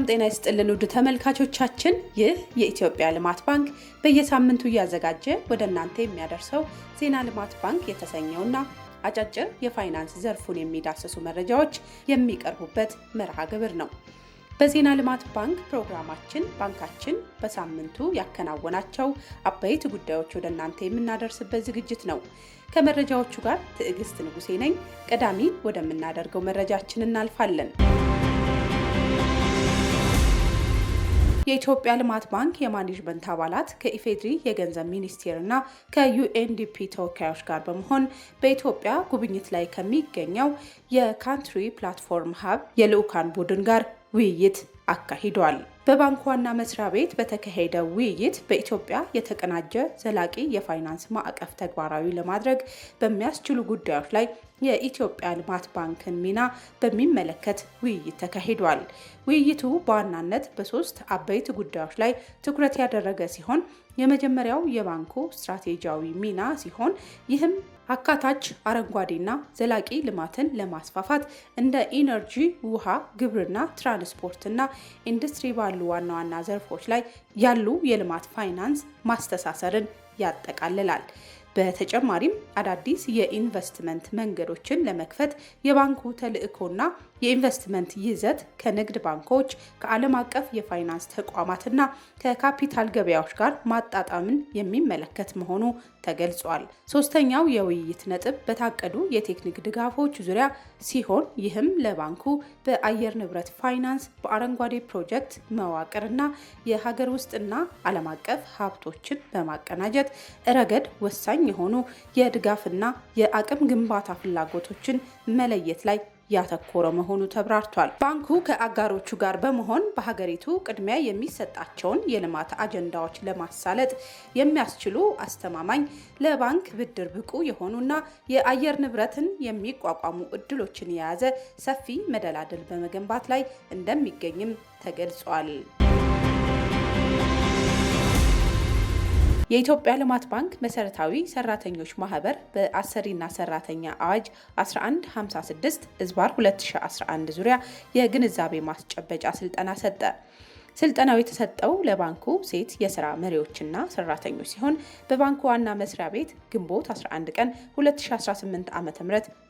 ሰላም ጤና ይስጥልን ውድ ተመልካቾቻችን፣ ይህ የኢትዮጵያ ልማት ባንክ በየሳምንቱ እያዘጋጀ ወደ እናንተ የሚያደርሰው ዜና ልማት ባንክ የተሰኘውና አጫጭር የፋይናንስ ዘርፉን የሚዳስሱ መረጃዎች የሚቀርቡበት መርሃ ግብር ነው። በዜና ልማት ባንክ ፕሮግራማችን ባንካችን በሳምንቱ ያከናወናቸው አበይት ጉዳዮች ወደ እናንተ የምናደርስበት ዝግጅት ነው። ከመረጃዎቹ ጋር ትዕግስት ንጉሴ ነኝ። ቀዳሚ ወደምናደርገው መረጃችን እናልፋለን። የኢትዮጵያ ልማት ባንክ የማኔጅመንት አባላት ከኢፌድሪ የገንዘብ ሚኒስቴርና ከዩኤንዲፒ ተወካዮች ጋር በመሆን በኢትዮጵያ ጉብኝት ላይ ከሚገኘው የ Country Platform Hub የልዑካን ቡድን ጋር ውይይት አካሂዷል። በባንኩ ዋና መስሪያ ቤት በተካሄደው ውይይት በኢትዮጵያ የተቀናጀ ዘላቂ የፋይናንስ ማዕቀፍ ተግባራዊ ለማድረግ በሚያስችሉ ጉዳዮች ላይ የኢትዮጵያ ልማት ባንክን ሚና በሚመለከት ውይይት ተካሂዷል። ውይይቱ በዋናነት በሶስት አበይት ጉዳዮች ላይ ትኩረት ያደረገ ሲሆን፣ የመጀመሪያው የባንኩ ስትራቴጂያዊ ሚና ሲሆን፣ ይህም አካታች፣ አረንጓዴና ዘላቂ ልማትን ለማስፋፋት እንደ ኢነርጂ፣ ውሃ፣ ግብርና፣ ትራንስፖርትና ኢንዱስትሪ ባሉ ዋና ዋና ዘርፎች ላይ ያሉ የልማት ፋይናንስ ማስተሳሰርን ያጠቃልላል። በተጨማሪም አዳዲስ የኢንቨስትመንት መንገዶችን ለመክፈት የባንኩ ተልዕኮና የኢንቨስትመንት ይዘት ከንግድ ባንኮች፣ ከዓለም አቀፍ የፋይናንስ ተቋማትና ከካፒታል ገበያዎች ጋር ማጣጣምን የሚመለከት መሆኑ ተገልጿል። ሶስተኛው የውይይት ነጥብ በታቀዱ የቴክኒክ ድጋፎች ዙሪያ ሲሆን፣ ይህም ለባንኩ በአየር ንብረት ፋይናንስ፣ በአረንጓዴ ፕሮጀክት መዋቅርና የሀገር ውስጥና ዓለም አቀፍ ሀብቶችን በማቀናጀት ረገድ ወሳኝ የሆኑ የድጋፍና የአቅም ግንባታ ፍላጎቶችን መለየት ላይ ያተኮረ መሆኑ ተብራርቷል። ባንኩ ከአጋሮቹ ጋር በመሆን በሀገሪቱ ቅድሚያ የሚሰጣቸውን የልማት አጀንዳዎች ለማሳለጥ የሚያስችሉ፣ አስተማማኝ፣ ለባንክ ብድር ብቁ የሆኑና የአየር ንብረትን የሚቋቋሙ እድሎችን የያዘ ሰፊ መደላድል በመገንባት ላይ እንደሚገኝም ተገልጿል። የኢትዮጵያ ልማት ባንክ መሰረታዊ ሰራተኞች ማህበር በአሰሪና ሰራተኛ አዋጅ 1156/2011 ዙሪያ የግንዛቤ ማስጨበጫ ስልጠና ሰጠ። ስልጠናው የተሰጠው ለባንኩ ሴት የስራ መሪዎችና ሰራተኞች ሲሆን፣ በባንኩ ዋና መስሪያ ቤት ግንቦት 11 ቀን 2018 ዓ.ም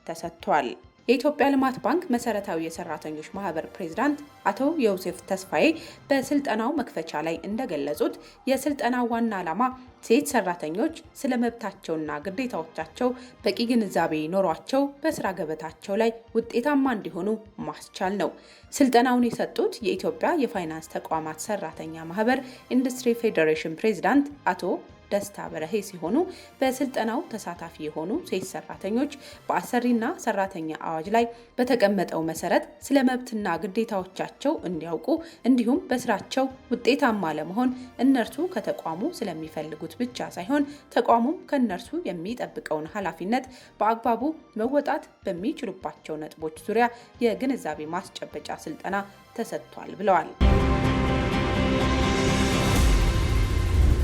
ተሰጥቷል። የኢትዮጵያ ልማት ባንክ መሰረታዊ የሰራተኞች ማህበር ፕሬዝዳንት አቶ ዮሴፍ ተስፋዬ በስልጠናው መክፈቻ ላይ እንደገለጹት፣ የስልጠናው ዋና ዓላማ ሴት ሰራተኞች ስለ መብታቸውና ግዴታዎቻቸው በቂ ግንዛቤ ኖሯቸው በስራ ገበታቸው ላይ ውጤታማ እንዲሆኑ ማስቻል ነው። ስልጠናውን የሰጡት የኢትዮጵያ የፋይናንስ ተቋማት ሰራተኛ ማህበር ኢንዱስትሪ ፌዴሬሽን ፕሬዝዳንት አቶ ደስታ በረሄ ሲሆኑ፣ በስልጠናው ተሳታፊ የሆኑ ሴት ሰራተኞች በአሰሪና ሰራተኛ አዋጅ ላይ በተቀመጠው መሰረት ስለ መብትና ግዴታዎቻቸው እንዲያውቁ፣ እንዲሁም በስራቸው ውጤታማ ለመሆን እነርሱ ከተቋሙ ስለሚፈልጉት ብቻ ሳይሆን ተቋሙም ከእነርሱ የሚጠብቀውን ኃላፊነት በአግባቡ መወጣት በሚችሉባቸው ነጥቦች ዙሪያ የግንዛቤ ማስጨበጫ ስልጠና ተሰጥቷል ብለዋል።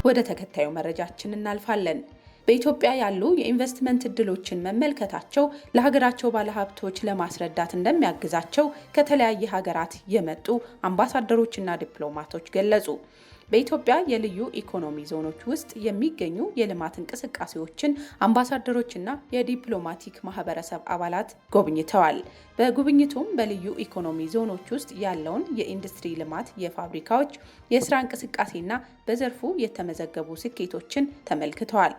ወደ ተከታዩ መረጃችን እናልፋለን። በኢትዮጵያ ያሉ የኢንቨስትመንት እድሎችን መመልከታቸው ለሀገራቸው ባለሀብቶች ለማስረዳት እንደሚያግዛቸው ከተለያየ ሀገራት የመጡ አምባሳደሮችና ዲፕሎማቶች ገለጹ። በኢትዮጵያ የልዩ ኢኮኖሚ ዞኖች ውስጥ የሚገኙ የልማት እንቅስቃሴዎችን አምባሳደሮችና የዲፕሎማቲክ ማህበረሰብ አባላት ጎብኝተዋል። በጉብኝቱም በልዩ ኢኮኖሚ ዞኖች ውስጥ ያለውን የኢንዱስትሪ ልማት፣ የፋብሪካዎች የስራ እንቅስቃሴና በዘርፉ የተመዘገቡ ስኬቶችን ተመልክተዋል።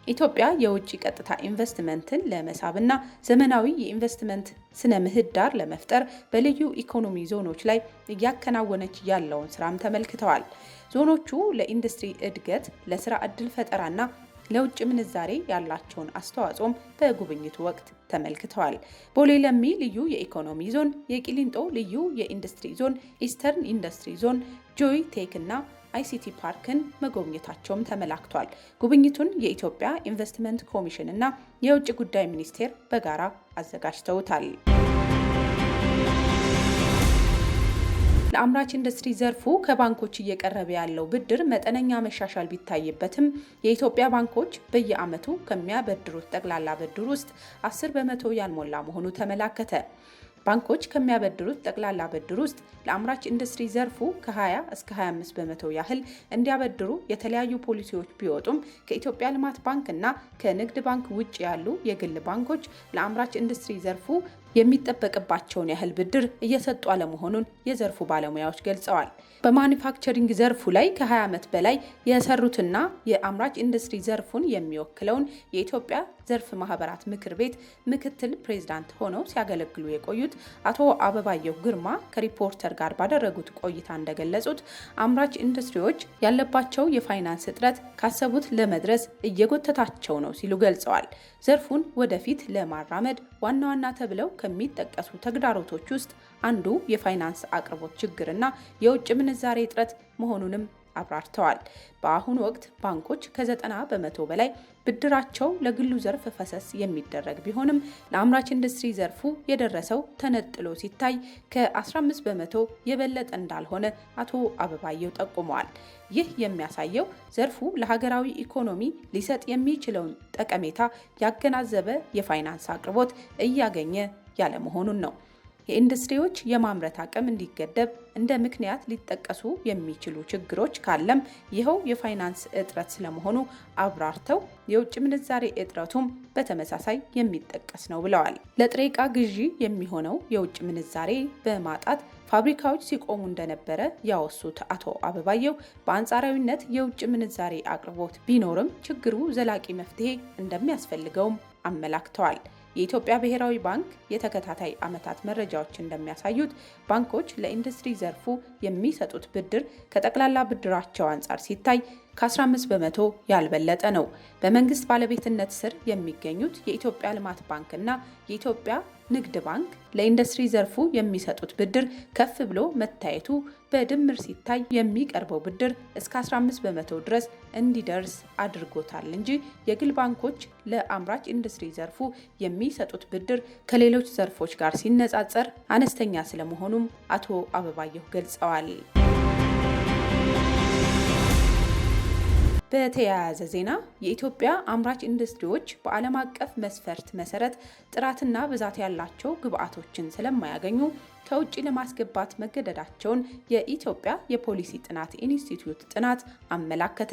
ኢትዮጵያ የውጭ ቀጥታ ኢንቨስትመንትን ለመሳብና ዘመናዊ የኢንቨስትመንት ስነ ምህዳር ለመፍጠር በልዩ ኢኮኖሚ ዞኖች ላይ እያከናወነች ያለውን ስራም ተመልክተዋል። ዞኖቹ ለኢንዱስትሪ እድገት፣ ለስራ ዕድል ፈጠራና ለውጭ ምንዛሬ ያላቸውን አስተዋጽኦም በጉብኝቱ ወቅት ተመልክተዋል። ቦሌ ለሚ ልዩ የኢኮኖሚ ዞን፣ የቂሊንጦ ልዩ የኢንዱስትሪ ዞን፣ ኢስተርን ኢንዱስትሪ ዞን፣ ጆይ ቴክ እና ICT ፓርክን መጎብኘታቸውም ተመላክቷል። ጉብኝቱን የኢትዮጵያ ኢንቨስትመንት ኮሚሽን እና የውጭ ጉዳይ ሚኒስቴር በጋራ አዘጋጅተውታል። ለአምራች ኢንዱስትሪ ዘርፉ ከባንኮች እየቀረበ ያለው ብድር መጠነኛ መሻሻል ቢታይበትም፣ የኢትዮጵያ ባንኮች በየዓመቱ ከሚያበድሩት ጠቅላላ ብድር ውስጥ 10% ያልሞላ መሆኑ ተመላከተ። ባንኮች ከሚያበድሩት ጠቅላላ ብድር ውስጥ ለአምራች ኢንዱስትሪ ዘርፉ ከ20 እስከ 25% ያህል እንዲያበድሩ የተለያዩ ፖሊሲዎች ቢወጡም ከኢትዮጵያ ልማት ባንክ እና ከንግድ ባንክ ውጭ ያሉ የግል ባንኮች ለአምራች ኢንዱስትሪ ዘርፉ የሚጠበቅባቸውን ያህል ብድር እየሰጡ አለመሆኑን የዘርፉ ባለሙያዎች ገልጸዋል። በማኑፋክቸሪንግ ዘርፉ ላይ ከ20 ዓመት በላይ የሰሩትና የአምራች ኢንዱስትሪ ዘርፉን የሚወክለውን የኢትዮጵያ ዘርፍ ማህበራት ምክር ቤት ምክትል ፕሬዝዳንት ሆነው ሲያገለግሉ የቆዩት አቶ አበባየሁ ግርማ ከሪፖርተር ጋር ባደረጉት ቆይታ እንደገለጹት አምራች ኢንዱስትሪዎች ያለባቸው የፋይናንስ እጥረት ካሰቡት ለመድረስ እየጎተታቸው ነው ሲሉ ገልጸዋል። ዘርፉን ወደፊት ለማራመድ ዋና ዋና ተብለው ከሚጠቀሱ ተግዳሮቶች ውስጥ አንዱ የፋይናንስ አቅርቦት ችግርና የውጭ ምንዛሬ እጥረት መሆኑንም አብራርተዋል። በአሁኑ ወቅት ባንኮች ከ90% በላይ ብድራቸው ለግሉ ዘርፍ ፈሰስ የሚደረግ ቢሆንም ለአምራች ኢንዱስትሪ ዘርፉ የደረሰው ተነጥሎ ሲታይ ከ15% የበለጠ እንዳልሆነ አቶ አበባየሁ ጠቁመዋል። ይህ የሚያሳየው ዘርፉ ለሀገራዊ ኢኮኖሚ ሊሰጥ የሚችለውን ጠቀሜታ ያገናዘበ የፋይናንስ አቅርቦት እያገኘ ያለመሆኑን ነው። የኢንዱስትሪዎች የማምረት አቅም እንዲገደብ እንደ ምክንያት ሊጠቀሱ የሚችሉ ችግሮች ካለም ይኸው የፋይናንስ እጥረት ስለመሆኑ አብራርተው የውጭ ምንዛሬ እጥረቱም በተመሳሳይ የሚጠቀስ ነው ብለዋል። ለጥሬ ዕቃ ግዢ የሚሆነው የውጭ ምንዛሬ በማጣት ፋብሪካዎች ሲቆሙ እንደነበረ ያወሱት አቶ አበባየሁ በአንጻራዊነት የውጭ ምንዛሬ አቅርቦት ቢኖርም ችግሩ ዘላቂ መፍትሄ እንደሚያስፈልገውም አመላክተዋል። የኢትዮጵያ ብሔራዊ ባንክ የተከታታይ ዓመታት መረጃዎች እንደሚያሳዩት ባንኮች ለኢንዱስትሪ ዘርፉ የሚሰጡት ብድር ከጠቅላላ ብድራቸው አንጻር ሲታይ ከ15% ያልበለጠ ነው። በመንግስት ባለቤትነት ስር የሚገኙት የኢትዮጵያ ልማት ባንክ እና የኢትዮጵያ ንግድ ባንክ ለኢንዱስትሪ ዘርፉ የሚሰጡት ብድር ከፍ ብሎ መታየቱ በድምር ሲታይ የሚቀርበው ብድር እስከ 15% ድረስ እንዲደርስ አድርጎታል እንጂ የግል ባንኮች ለአምራች ኢንዱስትሪ ዘርፉ የሚሰጡት ብድር ከሌሎች ዘርፎች ጋር ሲነጻጸር አነስተኛ ስለመሆኑም አቶ አበባየሁ ገልጸዋል። በተያያዘ ዜና የኢትዮጵያ አምራች ኢንዱስትሪዎች በዓለም አቀፍ መስፈርት መሰረት ጥራትና ብዛት ያላቸው ግብዓቶችን ስለማያገኙ ከውጭ ለማስገባት መገደዳቸውን የኢትዮጵያ የፖሊሲ ጥናት ኢንስቲትዩት ጥናት አመላከተ።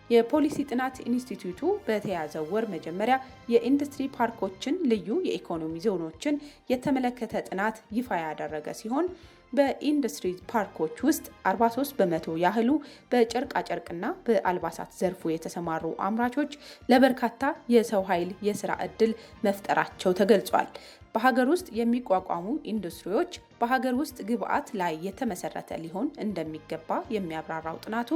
የፖሊሲ ጥናት ኢንስቲትዩቱ በተያዘው ወር መጀመሪያ የኢንዱስትሪ ፓርኮችን ልዩ የኢኮኖሚ ዞኖችን የተመለከተ ጥናት ይፋ ያደረገ ሲሆን በኢንዱስትሪ ፓርኮች ውስጥ 43% ያህሉ በጨርቃጨርቅና በአልባሳት ዘርፉ የተሰማሩ አምራቾች ለበርካታ የሰው ኃይል የስራ ዕድል መፍጠራቸው ተገልጿል። በሀገር ውስጥ የሚቋቋሙ ኢንዱስትሪዎች በሀገር ውስጥ ግብዓት ላይ የተመሰረተ ሊሆን እንደሚገባ የሚያብራራው ጥናቱ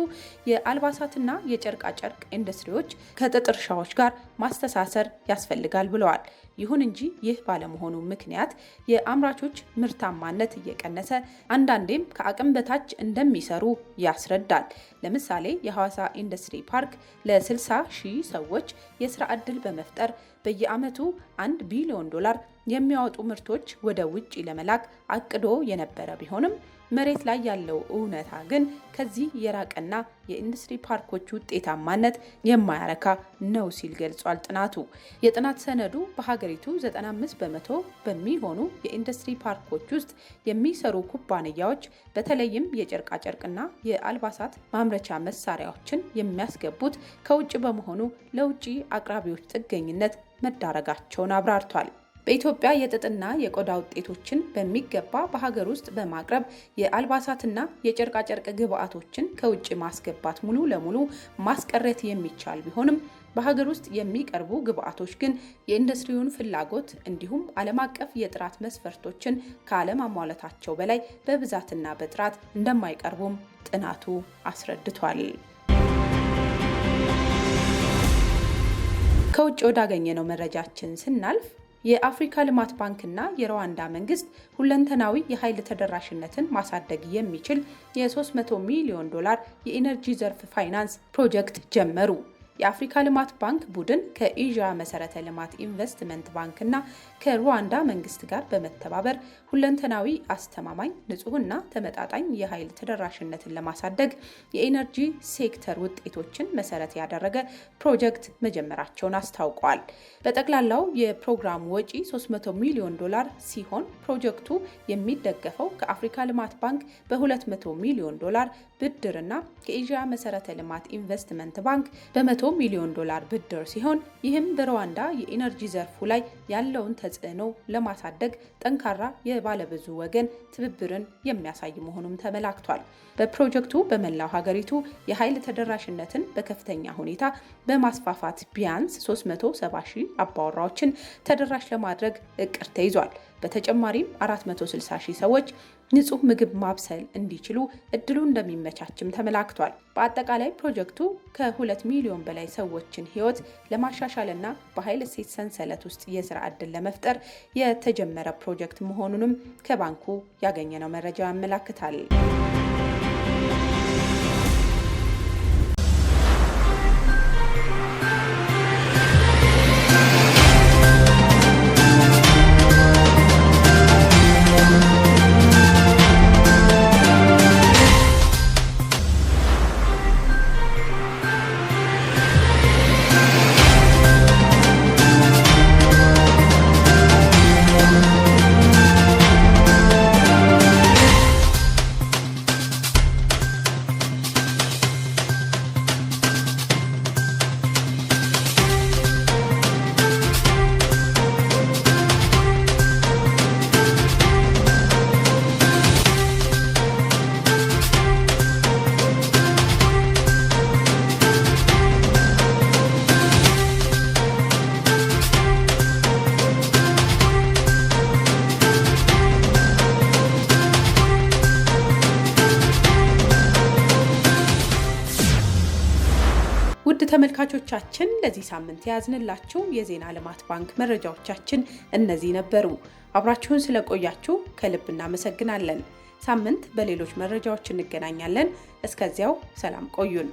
የአልባሳትና የጨርቃጨርቅ ኢንዱስትሪዎች ከጥጥ እርሻዎች ጋር ማስተሳሰር ያስፈልጋል ብለዋል። ይሁን እንጂ ይህ ባለመሆኑ ምክንያት የአምራቾች ምርታማነት እየቀነሰ አንዳንዴም ከአቅም በታች እንደሚሰሩ ያስረዳል። ለምሳሌ የሐዋሳ ኢንዱስትሪ ፓርክ ለ60 ሺህ ሰዎች የስራ ዕድል በመፍጠር በየዓመቱ $1 ቢሊዮን የሚያወጡ ምርቶች ወደ ውጭ ለመላክ አቅዶ የነበረ ቢሆንም መሬት ላይ ያለው እውነታ ግን ከዚህ የራቀና የኢንዱስትሪ ፓርኮች ውጤታማነት የማያረካ ነው ሲል ገልጿል ጥናቱ። የጥናት ሰነዱ በሀገሪቱ 95% በሚሆኑ የኢንዱስትሪ ፓርኮች ውስጥ የሚሰሩ ኩባንያዎች በተለይም የጨርቃጨርቅና የአልባሳት ማምረቻ መሳሪያዎችን የሚያስገቡት ከውጭ በመሆኑ ለውጭ አቅራቢዎች ጥገኝነት መዳረጋቸውን አብራርቷል። በኢትዮጵያ የጥጥና የቆዳ ውጤቶችን በሚገባ በሀገር ውስጥ በማቅረብ የአልባሳትና የጨርቃጨርቅ ግብዓቶችን ከውጭ ማስገባት ሙሉ ለሙሉ ማስቀረት የሚቻል ቢሆንም በሀገር ውስጥ የሚቀርቡ ግብዓቶች ግን የኢንዱስትሪውን ፍላጎት እንዲሁም ዓለም አቀፍ የጥራት መስፈርቶችን ካለማሟላታቸው በላይ በብዛትና በጥራት እንደማይቀርቡም ጥናቱ አስረድቷል። ከውጭ ወዳገኘነው መረጃችን ስናልፍ የአፍሪካ ልማት ባንክና የሩዋንዳ መንግስት ሁለንተናዊ የኃይል ተደራሽነትን ማሳደግ የሚችል የ$300 ሚሊዮን የኢነርጂ ዘርፍ ፋይናንስ ፕሮጀክት ጀመሩ። የአፍሪካ ልማት ባንክ ቡድን ከኤዥያ መሰረተ ልማት ኢንቨስትመንት ባንክና ከሩዋንዳ መንግስት ጋር በመተባበር ሁለንተናዊ፣ አስተማማኝ፣ ንጹህና ተመጣጣኝ የኃይል ተደራሽነትን ለማሳደግ የኢነርጂ ሴክተር ውጤቶችን መሰረት ያደረገ ፕሮጀክት መጀመራቸውን አስታውቀዋል። በጠቅላላው የፕሮግራሙ ወጪ 300 ሚሊዮን ዶላር ሲሆን ፕሮጀክቱ የሚደገፈው ከአፍሪካ ልማት ባንክ በ200 ሚሊዮን ዶላር ብድርና ከኤዥያ መሰረተ ልማት ኢንቨስትመንት ባንክ በ100 ሚሊዮን ዶላር ብድር ሲሆን ይህም በሩዋንዳ የኢነርጂ ዘርፉ ላይ ያለውን ተጽዕኖ ለማሳደግ ጠንካራ የባለብዙ ወገን ትብብርን የሚያሳይ መሆኑም ተመላክቷል። በፕሮጀክቱ በመላው ሀገሪቱ የኃይል ተደራሽነትን በከፍተኛ ሁኔታ በማስፋፋት ቢያንስ 370 ሺህ አባወራዎችን ተደራሽ ለማድረግ እቅድ ተይዟል። በተጨማሪም 460 ሺህ ሰዎች ንጹህ ምግብ ማብሰል እንዲችሉ እድሉ እንደሚመቻችም ተመላክቷል። በአጠቃላይ ፕሮጀክቱ ከ2 ሚሊዮን በላይ ሰዎችን ሕይወት ለማሻሻልና በኃይል እሴት ሰንሰለት ውስጥ የስራ ዕድል ለመፍጠር የተጀመረ ፕሮጀክት መሆኑንም ከባንኩ ያገኘነው መረጃ ያመላክታል። ውድ ተመልካቾቻችን፣ ለዚህ ሳምንት የያዝንላችሁ የዜና ልማት ባንክ መረጃዎቻችን እነዚህ ነበሩ። አብራችሁን ስለቆያችሁ ከልብ እናመሰግናለን። ሳምንት በሌሎች መረጃዎች እንገናኛለን። እስከዚያው ሰላም ቆዩን።